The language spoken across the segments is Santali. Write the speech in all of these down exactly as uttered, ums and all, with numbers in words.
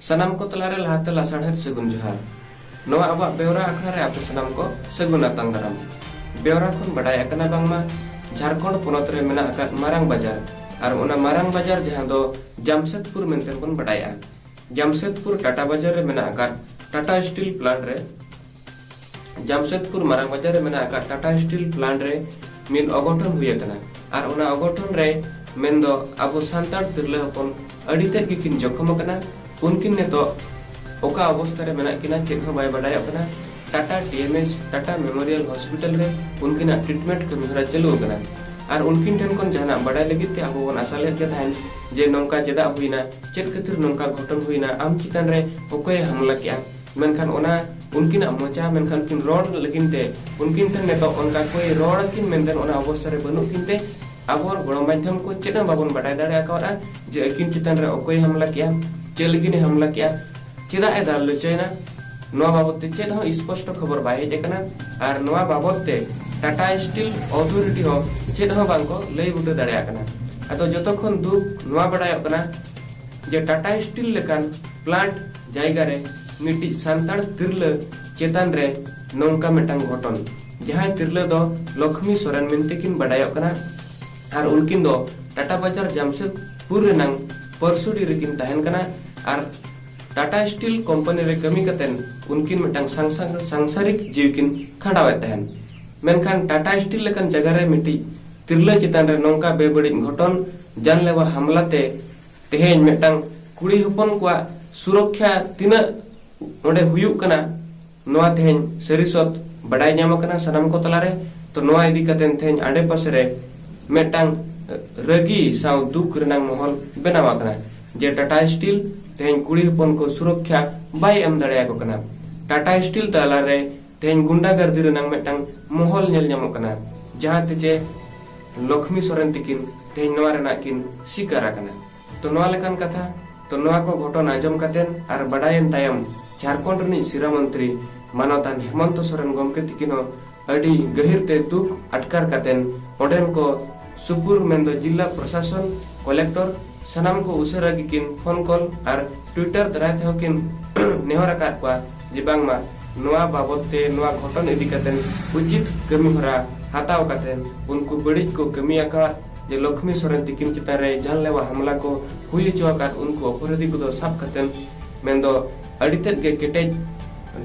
ᱥᱟᱱᱟᱢ ᱠᱚ ᱛᱟᱞᱟᱨᱮ ᱞᱟᱦᱟᱛᱮ ᱞᱟᱥᱟᱲᱦᱮᱫ ᱥᱟᱹᱜᱩᱱ ᱡᱚᱦᱟᱨ᱾ ᱱᱚᱣᱟ ᱟᱵᱚᱣᱟᱜ ᱵᱮᱣᱨᱟ ᱟᱠᱷᱲᱟ ᱨᱮ ᱟᱯᱮ ᱥᱟᱱᱟᱢ ᱠᱚ ᱥᱟᱹᱜᱩᱱ ᱟᱛᱟᱝ ᱫᱟᱨᱟᱢ᱾ ᱵᱮᱣᱨᱟ ᱠᱷᱚᱱ ᱵᱟᱰᱟᱭ ᱟᱠᱟᱱᱟ ᱵᱟᱝᱢᱟ ᱡᱷᱟᱲᱠᱷᱚᱸᱰ ᱯᱚᱱᱚᱛ ᱨᱮ ᱢᱮᱱᱟᱜ ᱟᱠᱟᱫ ᱢᱟᱨᱟᱝ ᱵᱟᱡᱟᱨ, ᱟᱨ ᱚᱱᱟ ᱢᱟᱨᱟᱝ ᱵᱟᱡᱟᱨ ᱡᱟᱦᱟᱸ ᱫᱚ ᱡᱟᱢᱥᱮᱫᱽᱯᱩᱨ ᱢᱮᱱᱛᱮ ᱵᱚᱱ ᱵᱟᱰᱟᱭᱟ, ᱡᱟᱢᱥᱮᱫᱽᱯᱩᱨ ᱴᱟᱴᱟ ᱵᱟᱡᱟᱨ ᱨᱮ ᱢᱮᱱᱟᱜ ᱟᱠᱟᱫ ᱴᱟᱴᱟ ᱥᱴᱤᱞ ᱯᱞᱟᱱᱴ ᱨᱮ ᱡᱟᱢᱥᱮᱫᱽᱯᱩᱨ ᱢᱟᱨᱟᱝ ᱵᱟᱡᱟᱨ ᱨᱮ ᱢᱮᱱᱟᱜ ᱟᱠᱟᱫ ᱴᱟᱴᱟ ᱥᱴᱤᱞ ᱯᱞᱟᱱᱴ ᱨᱮ ᱢᱤᱫ ᱚᱜᱷᱚᱴᱚᱱ ᱦᱩᱭ ᱟᱠᱟᱱᱟ᱾ ᱟᱨ ᱚᱱᱟ ᱚᱜᱷᱚᱴᱚᱱ ᱨᱮ ᱢᱮᱱᱫᱚ ᱟᱵᱚ ᱥᱟᱱᱛᱟᱲ ᱛᱤᱨᱞᱟᱹ ᱦᱚᱯᱚᱱ ᱟᱹᱰᱤ ᱛᱮᱫ ᱜᱮᱠᱤᱱ ᱡᱚᱠᱷᱚᱢ ᱟᱠᱟᱱᱟ᱾ ᱩᱱᱠᱤᱱ ᱱᱤᱛᱚᱜ ᱚᱠᱟ ᱚᱵᱚᱥᱛᱟ ᱨᱮ ᱢᱮᱱᱟᱜ ᱠᱤᱱᱟ, ᱪᱮᱫ ᱦᱚᱸ ᱵᱟᱭ ᱵᱟᱰᱟᱭᱚᱜ ᱠᱟᱱᱟ᱾ Tata T M S, Tata memorial hospital ᱨᱮ ᱩᱱᱠᱤᱱᱟᱜ ᱴᱨᱤᱴᱢᱮᱱᱴ ᱠᱟᱹᱢᱤ ᱦᱚᱨᱟ ᱪᱟᱹᱞᱩ ᱟᱠᱟᱱᱟ᱾ ᱟᱨ ᱩᱱᱠᱤᱱ ᱴᱷᱮᱱ ᱠᱷᱚᱱ ᱡᱟᱦᱟᱱᱟᱜ ᱵᱟᱰᱟᱭ ᱞᱟᱹᱜᱤᱫ ᱛᱮ ᱟᱵᱚ ᱵᱚᱱ ᱟᱥᱟ ᱞᱮᱫ ᱜᱮ ᱛᱟᱦᱮᱸᱱ ᱡᱮ ᱱᱚᱝᱠᱟ ᱪᱮᱫᱟᱜ ᱦᱩᱭᱱᱟ, ᱪᱮᱫ ᱠᱷᱟᱹᱛᱤᱨ ᱱᱚᱝᱠᱟ ᱜᱷᱚᱴᱚᱱ ᱦᱩᱭᱱᱟ, ᱟᱢ ᱪᱮᱛᱟᱱ ᱨᱮ ᱚᱠᱚᱭᱮ ᱦᱟᱢᱞᱟ ᱠᱮᱜᱼᱟ᱾ ᱢᱮᱱᱠᱷᱟᱱ ᱚᱱᱟ ᱩᱱᱠᱤᱱᱟᱜ ᱢᱚᱪᱟ, ᱢᱮᱱᱠᱷᱟᱱ ᱩᱱᱠᱤᱱ ᱨᱚᱲ ᱞᱟᱹᱜᱤᱫ ᱛᱮ ᱩᱱᱠᱤᱱ ᱴᱷᱮᱱ ᱱᱤᱛᱚᱜ ᱚᱱᱠᱟ ᱚᱠᱚᱭ ᱨᱚᱲ ᱟᱹᱠᱤᱱ ᱢᱮᱱᱛᱮ ᱚᱱᱟ ᱚᱵᱚᱥᱛᱟ ᱨᱮ ᱵᱟᱹᱱᱩᱜ ᱠᱤᱱ ᱛᱮ ᱟᱵᱚ ᱜᱚᱲᱚ ᱢᱟᱫᱽᱫᱷᱚᱢ ᱠᱚ ᱪᱮᱫ ᱦᱚᱸ ᱵᱟᱵᱚᱱ ᱵᱟᱰᱟᱭ ᱫᱟᱲᱮ ᱟᱠᱟᱣᱟᱫᱼᱟ ᱡᱮ ᱟᱹᱠᱤᱱ ᱪᱮᱛᱟᱱ ᱨᱮ ᱚᱠᱚᱭᱮ ᱦᱟᱢᱞᱟ ᱠᱮᱜᱼᱟ, ᱪᱮᱫ ᱞᱟᱹᱜᱤᱫ ᱮ ᱦᱟᱢᱞᱟ ᱠᱮᱜᱼᱟ, ᱪᱮᱫᱟᱜ ᱮ ᱫᱟᱞ ᱞᱚᱪᱚᱭᱮᱱᱟ, ᱱᱚᱣᱟ ᱵᱟᱵᱚᱫ ᱛᱮ ᱪᱮᱫ ᱦᱚᱸ ᱥᱯᱚᱥᱴᱚ ᱠᱷᱚᱵᱚᱨ ᱵᱟᱭ ᱦᱮᱡ ᱟᱠᱟᱱᱟ᱾ ᱟᱨ ᱱᱚᱣᱟ ᱵᱟᱵᱚᱫ ᱛᱮ ᱴᱟᱴᱟ ᱥᱴᱤᱞ ᱚᱛᱷᱚᱨᱤᱴᱤ ᱦᱚᱸ ᱪᱮᱫ ᱦᱚᱸ ᱵᱟᱝ ᱠᱚ ᱞᱟᱹᱭ ᱵᱩᱴᱟᱹ ᱫᱟᱲᱮᱭᱟᱜ ᱠᱟᱱᱟ᱾ ᱟᱫᱚ ᱡᱚᱛᱚ ᱠᱷᱚᱱ ᱫᱩᱠ ᱱᱚᱣᱟ ᱵᱟᱰᱟᱭᱚᱜ ᱠᱟᱱᱟ ᱡᱮ ᱴᱟᱴᱟ ᱥᱴᱤᱞ ᱞᱮᱠᱟᱱ ᱯᱞᱟᱱᱴ ᱡᱟᱭᱜᱟ ᱨᱮ ᱢᱤᱫᱴᱤᱡ ᱥᱟᱱᱛᱟᱲ ᱛᱤᱨᱞᱟᱹ ᱪᱮᱛᱟᱱ ᱨᱮ ᱱᱚᱝᱠᱟ ᱢᱤᱫᱴᱟᱝ ᱜᱷᱚᱴᱚᱱ, ᱡᱟᱦᱟᱸᱭ ᱛᱤᱨᱞᱟᱹ ᱫᱚ ᱞᱚᱠᱷᱢᱤ ᱥᱚᱨᱮᱱ ᱢᱮᱱᱛᱮ ᱠᱤᱱ ᱵᱟᱰᱟᱭᱚᱜ ᱠᱟᱱᱟ᱾ ᱟᱨ ᱩᱱᱠᱤᱱ ᱫᱚ ᱴᱟᱴᱟ ᱵᱟᱡᱟᱨ ᱡᱟᱢᱥᱮᱫᱽᱯᱩᱨ ᱨᱮᱱᱟᱝ ᱯᱟᱹᱨᱥᱩᱰᱤ ᱨᱮᱠᱤᱱ ᱛᱟᱦᱮᱱ ᱠᱟᱱᱟ᱾ ᱟᱨ ᱴᱟᱴᱟ ᱥᱴᱤᱞ ᱠᱳᱢᱯᱟᱱᱤ ᱨᱮ ᱠᱟᱹᱢᱤ ᱠᱟᱛᱮᱱ ᱩᱱᱠᱤᱱ ᱢᱤᱫᱴᱟᱝ ᱥᱟᱝᱥᱟᱨ-, ᱥᱟᱝᱥᱟᱨᱤᱠ ᱡᱤᱣᱤ ᱠᱤᱱ ᱠᱷᱟᱸᱰᱟᱣᱮᱫ ᱛᱟᱦᱮᱱ᱾ ᱢᱮᱱᱠᱷᱟᱱ ᱴᱟᱴᱟ ᱥᱴᱤᱞ ᱞᱮᱠᱟᱱ ᱡᱟᱭᱜᱟ ᱨᱮ ᱢᱤᱫᱴᱤᱡ ᱛᱤᱨᱞᱟᱹ ᱪᱮᱛᱟᱱ ᱨᱮ ᱱᱚᱝᱠᱟ ᱵᱮᱵᱟᱹᱲᱤᱡ ᱜᱷᱚᱴᱚᱱ, ᱡᱟᱱᱞᱮᱣᱟ ᱦᱟᱢᱞᱟ ᱛᱮ ᱛᱮᱦᱮᱧ ᱢᱤᱫᱴᱟᱝ ᱠᱩᱲᱤ ᱦᱚᱯᱚᱱ ᱠᱚᱣᱟᱜ ᱥᱩᱨᱚᱠᱠᱷᱟ ᱛᱤᱱᱟᱹᱜ ᱚᱸᱰᱮ ᱦᱩᱭᱩᱜ ᱠᱟᱱᱟ, ᱱᱚᱣᱟ ᱛᱮᱦᱮᱧ ᱥᱟᱹᱨᱤ ᱥᱚᱛ ᱵᱟᱰᱟᱭ ᱧᱟᱢ ᱟᱠᱟᱱᱟ ᱥᱟᱱᱟᱢ ᱠᱚ ᱛᱟᱞᱟᱨᱮ᱾ ᱛᱚ, ᱱᱚᱣᱟ ᱤᱫᱤ ᱠᱟᱛᱮ ᱛᱮᱦᱮᱧ ᱟᱰᱮ ᱯᱟᱥᱮ ᱨᱮ ᱢᱤᱫᱴᱟᱝ ᱨᱟᱹᱜᱤ ᱥᱟᱶ ᱫᱩᱠ ᱨᱮᱱᱟᱝ ᱢᱚᱦᱚᱞ ᱵᱮᱱᱟᱣ ᱟᱠᱟᱱᱟ ᱡᱮ ᱴᱟᱴᱟ ᱥᱴᱤᱞ ᱛᱮᱦᱮᱧ ᱠᱩᱲᱤ ᱦᱚᱯᱚᱱ ᱠᱚ ᱥᱩᱨᱚᱠᱠᱷᱟ ᱵᱟᱭ ᱮᱢ ᱫᱟᱲᱮᱭᱟᱠᱚ ᱠᱟᱱᱟ᱾ ᱴᱟᱴᱟ ᱥᱴᱤᱞ ᱛᱟᱞᱟᱨᱮ ᱛᱮᱦᱮᱧ ᱜᱩᱱᱰᱟᱜᱟᱨᱫᱤ ᱨᱮᱱᱟᱝ ᱢᱤᱫᱴᱟᱝ ᱢᱚᱦᱚᱞ ᱧᱮᱞ ᱧᱟᱢᱚᱜ ᱠᱟᱱᱟ, ᱡᱟᱦᱟᱸ ᱛᱮ ᱪᱮ ᱞᱚᱠᱷᱢᱤ ᱥᱚᱨᱮᱱ ᱛᱤᱠᱤᱱ ᱛᱮᱦᱮᱧ ᱱᱚᱣᱟ ᱨᱮᱱᱟᱜ ᱠᱤᱱ ᱥᱤᱠᱟᱨ ᱟᱠᱟᱱᱟ᱾ ᱛᱚ, ᱱᱚᱣᱟ ᱞᱮᱠᱟᱱ ᱠᱟᱛᱷᱟ, ᱛᱚ, ᱱᱚᱣᱟ ᱠᱚ ᱜᱷᱚᱴᱚᱱ ᱟᱸᱡᱚᱢ ᱠᱟᱛᱮᱱ ᱟᱨ ᱵᱟᱰᱟᱭᱮᱱ ᱛᱟᱭᱚᱢ ᱡᱷᱟᱲᱠᱷᱚᱸᱰ ᱨᱤᱱᱤᱡ ᱥᱤᱨᱟᱹ ᱢᱚᱱᱛᱨᱤ ᱢᱟᱱᱚᱛᱟᱱ ᱦᱮᱢᱚᱱᱛᱚ ᱥᱚᱨᱮᱱ ᱜᱚᱢᱠᱮ ᱛᱤᱠᱤᱱ ᱦᱚᱸ ᱟᱹᱰᱤ ᱜᱟᱹᱦᱤᱨ ᱛᱮ ᱫᱩᱠ ᱟᱴᱠᱟᱨ ᱠᱟᱛᱮᱱ ᱚᱸᱰᱮᱱ ᱠᱚ ᱥᱩᱯᱩᱨ ᱢᱮᱱᱫᱚ ᱡᱤᱞᱟ ᱯᱨᱚᱥᱟᱥᱚᱱ, ᱠᱚᱞᱮᱠᱴᱚᱨ ᱥᱟᱱᱟᱢ ᱠᱚ ᱩᱥᱟᱹᱨᱟ ᱜᱮᱠᱤᱱ ᱯᱷᱳᱱ ᱠᱚᱞ ᱟᱨ ᱴᱩᱭᱴᱟᱨ ᱫᱟᱨᱟᱭ ᱛᱮᱦᱚᱸ ᱠᱤᱱ ᱱᱮᱦᱚᱨ ᱟᱠᱟᱫ ᱠᱚᱣᱟ ᱡᱮ ᱵᱟᱝᱢᱟ ᱱᱚᱣᱟ ᱵᱟᱵᱚᱛ ᱛᱮ, ᱱᱚᱣᱟ ᱜᱷᱚᱴᱚᱱ ᱤᱫᱤ ᱠᱟᱛᱮ ᱩᱪᱤᱛ ᱠᱟᱹᱢᱤ ᱦᱚᱨᱟ ᱦᱟᱛᱟᱣ ᱠᱟᱛᱮ ᱩᱱᱠᱩ ᱵᱟᱹᱲᱤᱡ ᱠᱚ ᱠᱟᱹᱢᱤ ᱟᱠᱟᱫ ᱡᱮ ᱞᱚᱠᱷᱢᱤ ᱥᱚᱨᱮᱱ ᱛᱤᱠᱤᱱ ᱪᱮᱛᱟᱱ ᱨᱮ ᱡᱟᱱᱞᱮᱣᱟ ᱦᱟᱢᱞᱟ ᱠᱚ ᱦᱩᱭ ᱦᱚᱪᱚ ᱟᱠᱟᱫ ᱩᱱᱠᱩ ᱚᱯᱚᱨᱟᱫᱷᱤ ᱠᱚᱫᱚ ᱥᱟᱵ ᱠᱟᱛᱮ, ᱢᱮᱱᱫᱚ ᱟᱹᱰᱤ ᱛᱮᱫ ᱜᱮ ᱠᱮᱴᱮᱡ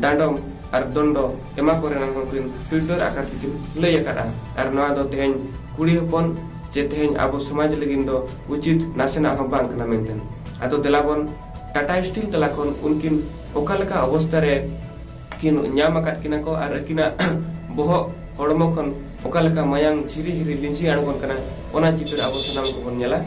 ᱰᱟᱸᱰᱚᱢ ᱟᱨ ᱫᱚᱱᱰᱚ ᱮᱢᱟ ᱠᱚ ᱨᱮᱱᱟᱜ ᱦᱚᱸ ᱠᱤᱱ ᱴᱩᱭᱴᱟᱨ ᱟᱠᱟᱨ ᱛᱮᱠᱤᱱ ᱞᱟᱹᱭ ᱟᱠᱟᱫᱼᱟ᱾ ᱟᱨ ᱱᱚᱣᱟ ᱫᱚ ᱛᱮᱦᱮᱧ ᱠᱩᱲᱤ ᱦᱚᱯᱚᱱ ᱪᱮ ᱛᱮᱦᱮᱧ ᱟᱵᱚ ᱥᱚᱢᱟᱡᱽ ᱞᱟᱹᱜᱤᱫ ᱫᱚ ᱩᱪᱤᱛ ᱱᱟᱥᱮᱱᱟᱜ ᱦᱚᱸ ᱵᱟᱝ ᱠᱟᱱᱟ ᱢᱮᱱᱛᱮ᱾ ᱟᱫᱚ ᱫᱮᱞᱟ ᱵᱚᱱ ᱴᱟᱴᱟ ᱥᱴᱤᱞ ᱛᱟᱞᱟ ᱠᱷᱚᱱ ᱩᱱᱠᱤᱱ ᱚᱠᱟ ᱞᱮᱠᱟ ᱚᱵᱚᱥᱛᱟ ᱨᱮ ᱠᱤᱱ ᱧᱟᱢ ᱟᱠᱟᱫ ᱠᱤᱱᱟ ᱠᱚ ᱟᱨ ᱟᱹᱠᱤᱱᱟᱜ ᱵᱚᱦᱚᱜ ᱦᱚᱲᱢᱚ ᱠᱷᱚᱱ ᱚᱠᱟ ᱞᱮᱠᱟ ᱢᱟᱭᱟᱝ ᱡᱷᱤᱨᱤ ᱦᱤᱨᱤ ᱞᱤᱸᱡᱤ ᱟᱬᱜᱚᱱ ᱠᱟᱱᱟ, ᱚᱱᱟ ᱪᱤᱛᱟᱹᱨ ᱟᱵᱚ ᱥᱟᱱᱟᱢ ᱠᱚᱵᱚᱱ ᱧᱮᱞᱟ᱾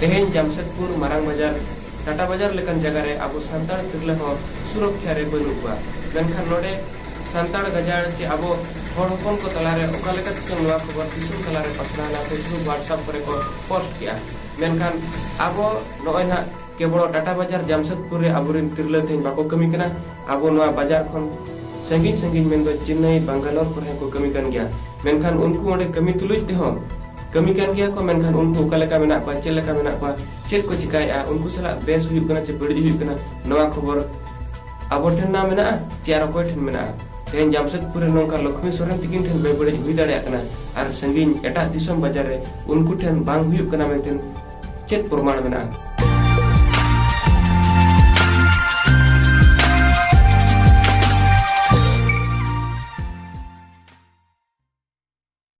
ᱛᱮᱦᱮᱧ ᱡᱟᱢᱥᱮᱫᱽᱯᱩᱨ ᱢᱟᱨᱟᱝ ᱵᱟᱡᱟᱨ, ᱴᱟᱴᱟ ᱵᱟᱡᱟᱨ ᱞᱮᱠᱟᱱ ᱡᱟᱭᱜᱟ ᱨᱮ ᱟᱵᱚ ᱥᱟᱱᱛᱟᱲ ᱛᱤᱨᱞᱟᱹ ᱦᱚᱸ ᱥᱩᱨᱚᱠᱷᱟ ᱨᱮ ᱵᱟᱹᱱᱩᱜ ᱠᱚᱣᱟ᱾ ᱢᱮᱱᱠᱷᱟᱱ ᱱᱚᱰᱮ ᱥᱟᱱᱛᱟᱲ ᱜᱟᱡᱟᱲ ᱪᱮ ᱟᱵᱚ ᱦᱚᱲ ᱦᱚᱯᱚᱱ ᱠᱚ ᱛᱟᱞᱟᱨᱮ ᱚᱠᱟ ᱞᱮᱠᱟ ᱛᱮᱪᱚᱝ ᱱᱚᱣᱟ ᱠᱷᱚᱵᱚᱨ ᱫᱤᱥᱚᱢ ᱛᱟᱞᱟᱨᱮ ᱯᱟᱥᱱᱟᱣ ᱮᱱᱟ, Facebook, WhatsApp ᱠᱚᱨᱮ ᱠᱚ ᱯᱳᱥᱴ ᱠᱮᱜᱼᱟ᱾ ᱢᱮᱱᱠᱷᱟᱱ ᱟᱵᱚ ᱱᱚᱜᱼᱚᱭ ᱱᱟᱦᱟᱜ ᱠᱮᱵᱚᱞ ᱴᱟᱴᱟ ᱵᱟᱡᱟᱨ ᱡᱟᱢᱥᱮᱫᱽᱯᱩᱨ ᱨᱮ ᱟᱵᱚᱨᱮᱱ ᱛᱤᱨᱞᱟᱹ ᱛᱮᱦᱮᱧ ᱵᱟᱠᱚ ᱠᱟᱹᱢᱤ ᱠᱟᱱᱟ᱾ ᱟᱵᱚ ᱱᱚᱣᱟ ᱵᱟᱡᱟᱨ ᱠᱷᱚᱱ ᱥᱟᱺᱜᱤᱧ ᱥᱟᱺᱜᱤᱧ, ᱢᱮᱱᱫᱚ ᱪᱮᱱᱱᱟᱭ, ᱵᱟᱝᱜᱟᱞᱳᱨ ᱠᱚᱨᱮ ᱦᱚᱸᱠᱚ ᱠᱟᱹᱢᱤ ᱠᱟᱱ ᱜᱮᱭᱟ᱾ ᱢᱮᱱᱠᱷᱟᱱ ᱩᱱᱠᱩ ᱚᱸᱰᱮ ᱠᱟᱹᱢᱤ ᱛᱩᱞᱩᱡ ᱛᱮᱦᱚᱸ ᱠᱟᱹᱢᱤ ᱠᱟᱱ ᱜᱮᱭᱟ ᱠᱚ, ᱢᱮᱱᱠᱷᱟᱱ ᱩᱱᱠᱩ ᱚᱠᱟ ᱞᱮᱠᱟ ᱢᱮᱱᱟᱜ ᱠᱚᱣᱟ, ᱪᱮᱫ ᱞᱮᱠᱟ ᱢᱮᱱᱟᱜ ᱠᱚᱣᱟ, ᱪᱮᱫ ᱠᱚ ᱪᱤᱠᱟᱭᱮᱫᱼᱟ, ᱩᱱᱠᱩ ᱥᱟᱞᱟᱜ ᱵᱮᱥ ᱦᱩᱭᱩᱜ ᱠᱟᱱᱟ ᱪᱮ ᱵᱟᱹᱲᱤᱡ ᱦᱩᱭᱩᱜ ᱠᱟᱱᱟ, ᱱᱚᱣᱟ ᱠᱷᱚᱵᱚᱨ ᱟᱵᱚ ᱴᱷᱮᱱ ᱢᱟ ᱢᱮᱱᱟᱜᱼᱟ ᱪᱮ ᱟᱨ ᱚᱠᱚᱭ ᱴᱷᱮᱱ ᱢᱮᱱᱟᱜᱼᱟ? ᱛᱮᱦᱮᱧ ᱡᱟᱢᱥᱮᱫᱽᱯᱩᱨ ᱨᱮ ᱱᱚᱝᱠᱟ ᱞᱚᱠᱷᱢᱤ ᱥᱚᱨᱮᱱ ᱛᱤᱠᱤᱱ ᱴᱷᱮᱱ ᱵᱮᱵᱟᱹᱲᱤᱡ ᱦᱩᱭ ᱫᱟᱲᱮᱭᱟᱜ ᱠᱟᱱᱟ ᱟᱨ ᱥᱟᱺᱜᱤᱧ ᱮᱴᱟᱜ ᱫᱤᱥᱚᱢ ᱵᱟᱡᱟᱨ ᱨᱮ ᱩᱱᱠᱩ ᱴᱷᱮᱱ ᱵᱟᱝ ᱦᱩᱭᱩᱜ ᱠᱟᱱᱟ ᱢᱮᱱᱛᱮ ᱪᱮᱫ ᱯᱨᱚᱢᱟᱬ ᱢᱮᱱᱟᱜᱼᱟ?